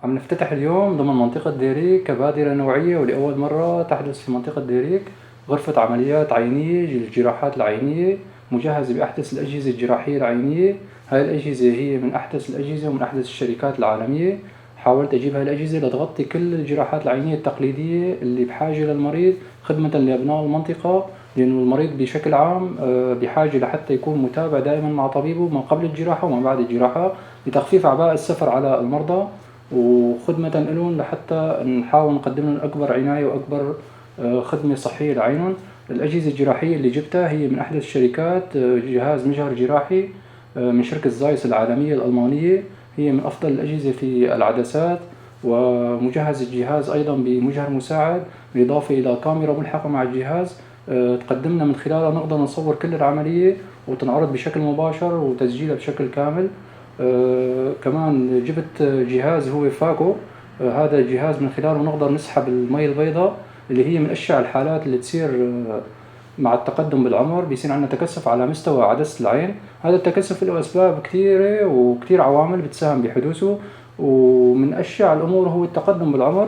عم نفتتح اليوم ضمن منطقة ديريك كبادرة نوعية، ولأول مرة تحدث في منطقة ديريك غرفة عمليات عينية للجراحات العينية مجهزة بأحدث الأجهزة الجراحية العينية. هاي الأجهزة هي من أحدث الأجهزة ومن أحدث الشركات العالمية. حاولت أجيب هاي الأجهزة لتغطي كل الجراحات العينية التقليدية اللي بحاجة للمريض، خدمة لأبناء المنطقة، لأنه المريض بشكل عام بحاجة لحتى يكون متابع دائما مع طبيبه ما قبل الجراحة وما بعد الجراحة، لتخفيف أعباء السفر على المرضى وخدمة لهم، لحتى نحاول نقدم لهم أكبر عناية وأكبر خدمة صحية لعينهم. الأجهزة الجراحية اللي جبتها هي من أحدث الشركات، جهاز مجهر جراحي من شركة زايس العالمية الألمانية، هي من أفضل الأجهزة في العدسات، ومجهز الجهاز أيضا بمجهر مساعد بالإضافة إلى كاميرا ملحقة مع الجهاز، تقدمنا من خلالها نقدر نصور كل العملية وتنعرض بشكل مباشر وتسجيلها بشكل كامل. كمان جبت جهاز هو phaco، هذا الجهاز من خلاله نقدر نسحب المي البيضاء اللي هي من أشيع الحالات اللي تصير مع التقدم بالعمر، بيصير عندنا تكثف على مستوى عدسة العين. هذا التكثف له أسباب كثيرة وكثير عوامل بتساهم بحدوثه، ومن أشيع الأمور هو التقدم بالعمر.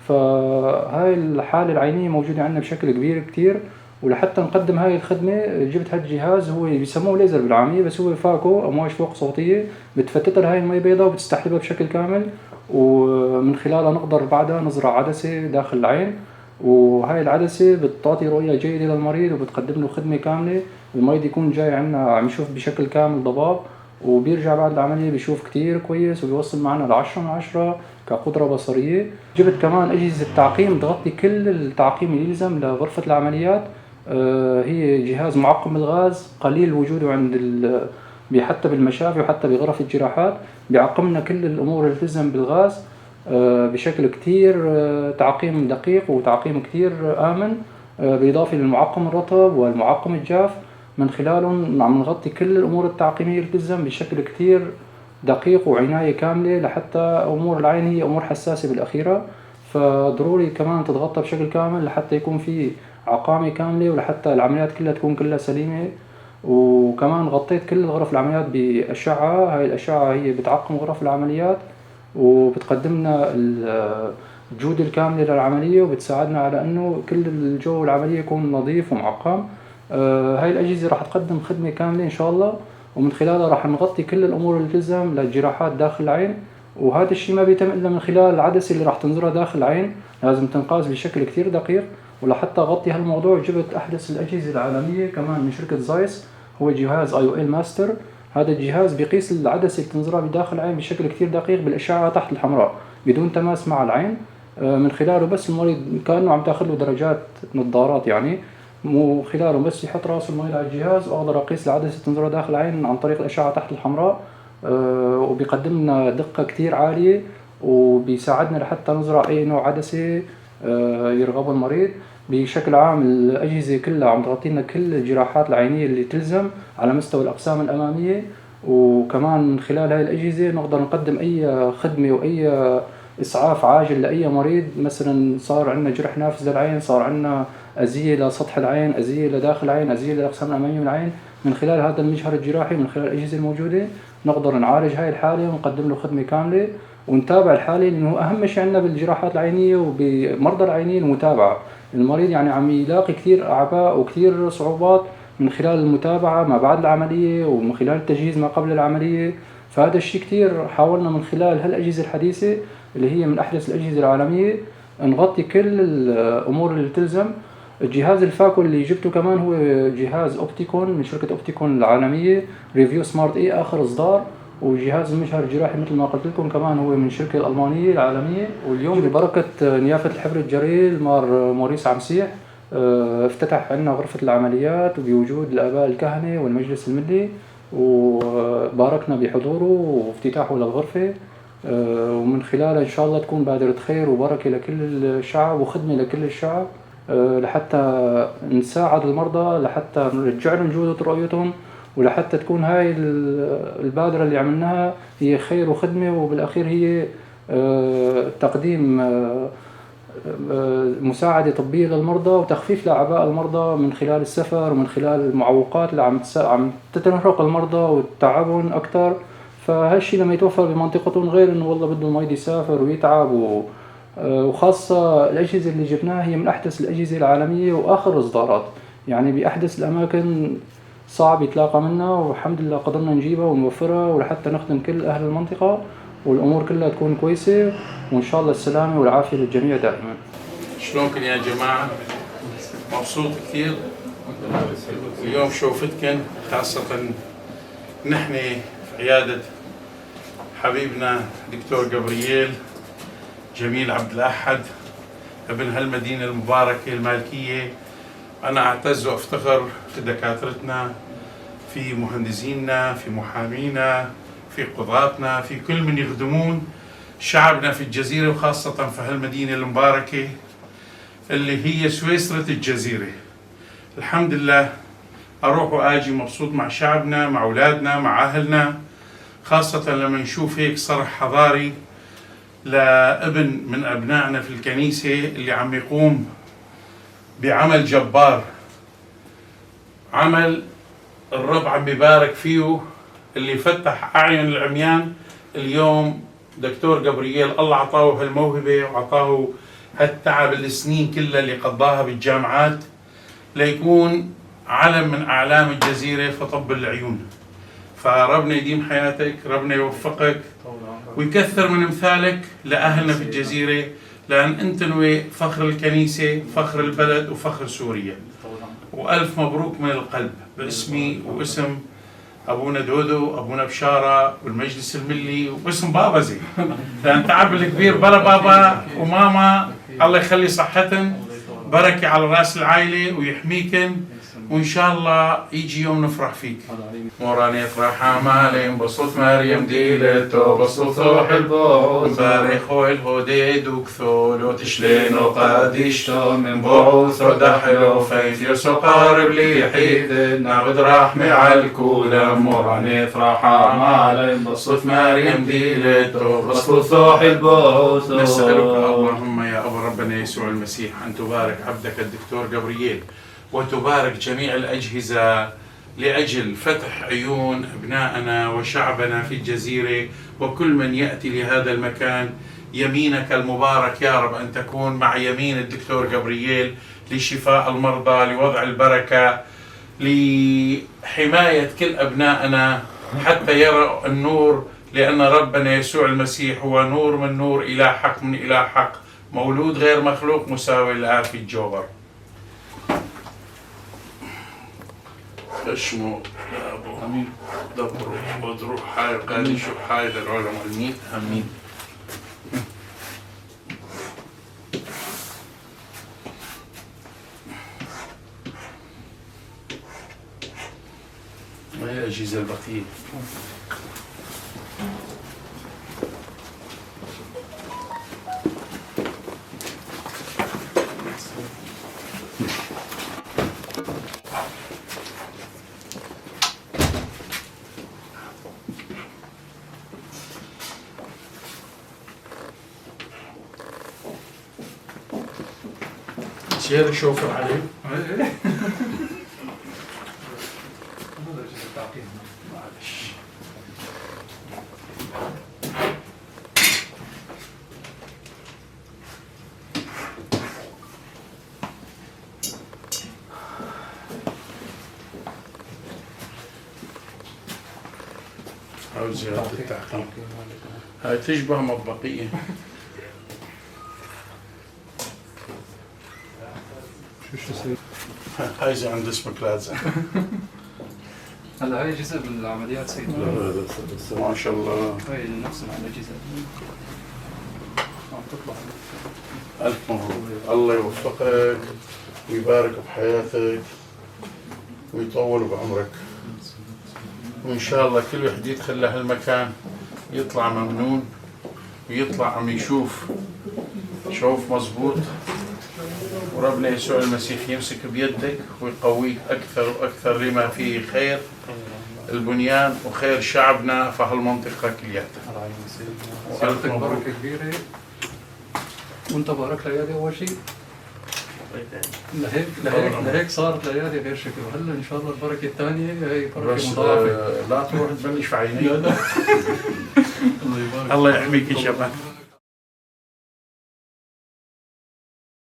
فهاي الحالة العينية موجودة عندنا بشكل كبير كثير، ولحتى نقدم هاي الخدمة جبت هالجهاز، هو بيسموه ليزر بالعامية بس هو phaco، أمواج فوق صوتية بتفتتها لهاي المي البيضاء وبتستحلبها بشكل كامل، ومن خلالها نقدر بعدها نزرع عدسة داخل العين، وهاي العدسة بتعطي رؤية جيدة للمريض وبتقدم له خدمة كاملة. المريض يكون جاي عنا عم يشوف بشكل كامل ضباب، وبيرجع بعد العملية بيشوف كتير كويس وبيوصل معنا ل10 من 10 كقدرة بصرية. جبت كمان أجهزة تعقيم تغطي كل التعقيم اللي يلزم لغرفة العمليات، هي جهاز معقم الغاز قليل وجوده عند حتى بالمشافي وحتى بغرف الجراحات، بيعقمنا كل الأمور اللي تلزم بالغاز بشكل كتير تعقيم دقيق وتعقيم كتير آمن، بالإضافة للمعقم الرطب والمعقم الجاف. من خلالهم عم نغطي كل الأمور التعقيمية اللي تلزم بشكل كتير دقيق وعناية كاملة، لحتى أمور العين هي أمور حساسة بالأخيرة، فضروري كمان تتغطى بشكل كامل لحتى يكون في عقامة كاملة ولحتى العمليات كلها تكون كلها سليمة. وكمان غطيت كل غرف العمليات بأشعة، هاي الأشعة هي بتعقم غرف العمليات وبتقدم لنا الجودة الكاملة للعملية، وبتساعدنا على إنه كل الجو العملية يكون نظيف ومعقم. هاي الأجهزة راح تقدم خدمة كاملة إن شاء الله، ومن خلالها راح نغطي كل الأمور اللي تلزم للجراحات داخل العين، وهذا الشيء ما بيتم إلا من خلال العدسة اللي راح تنظرها داخل العين، لازم تنقاس بشكل كتير دقيق. ولحتى أغطي هالموضوع جبت أحدث الأجهزة العالمية كمان من شركة زايس، هو جهاز IOL Master. هذا الجهاز بيقيس العدسة اللي تنظرها بداخل العين بشكل كتير دقيق بالأشعة تحت الحمراء بدون تماس مع العين، من خلاله بس المريض كأنه عم تاخذ له درجات نظارات يعني، مو خلاله بس يحط راسه المريض على الجهاز وأقدر أقيس العدسة اللي تنظرها داخل العين عن طريق الأشعة تحت الحمراء، وبيقدم لنا دقة كتير عالية وبيساعدنا لحتى نزرع أي نوع عدسة يرغبه المريض. بشكل عام الأجهزة كلها عم تغطي لنا كل الجراحات العينية اللي تلزم على مستوى الأقسام الأمامية، وكمان من خلال هاي الأجهزة نقدر نقدم أي خدمة وأي إسعاف عاجل لأي مريض. مثلا صار عندنا جرح نافذ للعين، صار عندنا أذية لسطح العين، أذية لداخل العين، أذية للأقسام الأمامية من العين، من خلال هذا المجهر الجراحي من خلال الأجهزة الموجودة نقدر نعالج هاي الحالة ونقدم له خدمة كاملة ونتابع الحالة، لأنه أهم شيء عندنا بالجراحات العينية وبمرضى العينية المتابعة. المريض عم يلاقي كثير أعباء وكثير صعوبات من خلال المتابعة ما بعد العملية ومن خلال التجهيز ما قبل العملية، فهذا الشيء كثير حاولنا من خلال هالأجهزة الحديثة اللي هي من أحدث الأجهزة العالمية نغطي كل الأمور اللي تلزم. الجهاز ال phaco اللي جبته كمان هو جهاز أوبتيكون من شركة أوبتيكون العالمية، Revue Smart E آخر إصدار، وجهاز المجهر الجراحي مثل ما قلت لكم كمان هو من الشركة الألمانية العالمية. واليوم ببركة نيافة الحبر الجليل مار موريس عمسيح، افتتح عندنا غرفة العمليات بوجود الآباء الكهنة والمجلس الملي، وباركنا بحضوره وافتتاحه للغرفة، ومن خلالها إن شاء الله تكون بادرة خير وبركة لكل الشعب وخدمة لكل الشعب، لحتى نساعد المرضى، لحتى نرجع لهم جودة رؤيتهم، ولحتى تكون هاي البادرة اللي عملناها هي خير وخدمة، وبالأخير هي تقديم مساعدة طبية للمرضى وتخفيف لأعباء المرضى من خلال السفر ومن خلال المعوقات اللي عم تترهق المرضى وتتعبهم أكثر. فهالشي لما يتوفر بمنطقتهم غير انه والله بده المريض يسافر ويتعب، وخاصة الأجهزة اللي جبناها هي من أحدث الأجهزة العالمية وآخر الإصدارات، يعني بأحدث الأماكن صعب يتلاقى منها، والحمد لله قدرنا نجيبها ونوفرها ولحتى نخدم كل أهل المنطقة والأمور كلها تكون كويسة، وإن شاء الله السلامة والعافية للجميع دائما. شلونكم يا جماعة؟ مبسوط كثير اليوم شوفتكن، خاصة نحن في عيادة حبيبنا دكتور جبرييل جميل عبد الأحد ابن هالمدينة المباركة المالكية. أنا أعتز وأفتخر في دكاترتنا، في مهندسينا، في محامينا، في قضاتنا، في كل من يخدمون شعبنا في الجزيرة، وخاصة في هالمدينة المباركة اللي هي سويسرة الجزيرة. الحمد لله أروح وآجي مبسوط مع شعبنا، مع أولادنا، مع أهلنا، خاصة لما نشوف هيك صرح حضاري لابن من أبنائنا في الكنيسة اللي عم يقوم بعمل جبار، عمل الرب عم ببارك فيه، اللي فتح أعين العميان. اليوم دكتور جبرييل الله عطاه هالموهبة وعطاه هالتعب السنين كلها اللي قضاها بالجامعات ليكون علم من أعلام الجزيرة في طب العيون. فربنا يديم حياتك، ربنا يوفقك ويكثر من امثالك لأهلنا في الجزيرة، لأن أنت فخر الكنيسة، فخر البلد، وفخر سوريا. وألف مبروك من القلب باسمي واسم أبونا دودو، أبونا بشارة، والمجلس الملي، واسم بابا زين، لأن تعب الكبير بلا بابا وماما، الله يخلي صحتن، بركة على راس العائلة ويحميكن، وإن شاء الله يجي يوم نفرح فيك. موراني افرح مالين بصوت مريم ديلتو بصوت روح البعوث بارخو الهودي دوكثولو تشلينو قاديشتو من بعوث ودحلو فيث يسو قارب ليحيد نعبد رحمة على الكولة. موراني افرح مالين بصوت مريم ديلتو بصوت روح البعوث. نسألك اللهم يا أبو ربنا يسوع المسيح أن تبارك عبدك الدكتور جبرييل وتبارك جميع الأجهزة لأجل فتح عيون أبنائنا وشعبنا في الجزيرة وكل من يأتي لهذا المكان. يمينك المبارك يا رب أن تكون مع يمين الدكتور جبرييل لشفاء المرضى، لوضع البركة، لحماية كل أبنائنا حتى يروا النور، لأن ربنا يسوع المسيح هو نور من نور، إلى حق من إلى حق، مولود غير مخلوق، مساوي للآب في الجوهر. اسمه أبو امين دبروا ودروا حي قال شو حي للعلماء الميت. امين. ما هي الأجهزة البقية؟ سير شوفر عليه. معلش. عاوز زيادة التعقيم. هاي تشبه مطبقية. شو سيد؟ هاي زي عند اسمك لازم. هلا هاي جزء من العمليات سيد. ما شاء الله. هاي نفس الأجهزة عم تطلع. ألف مبروك، الله يوفقك ويبارك بحياتك ويطول بعمرك، وإن شاء الله كل واحد يدخل لهالمكان يطلع ممنون ويطلع عم يشوف شوف مزبوط، وربنا يسوع المسيح يمسك بيدك ويقويك أكثر وأكثر لما فيه خير البنيان وخير شعبنا في هالمنطقة كلياتها. سيادتك بركة كبيرة، وانت بارك لي اول شيء. لهيك لهيك لهيك صارت العيادة غير شكل، وهلا ان شاء الله البركة الثانية هي بركة بس مضاعفه. لا تروح تبلش في عينيك. لا لا، الله يبارك. الله يحميك يا شباب.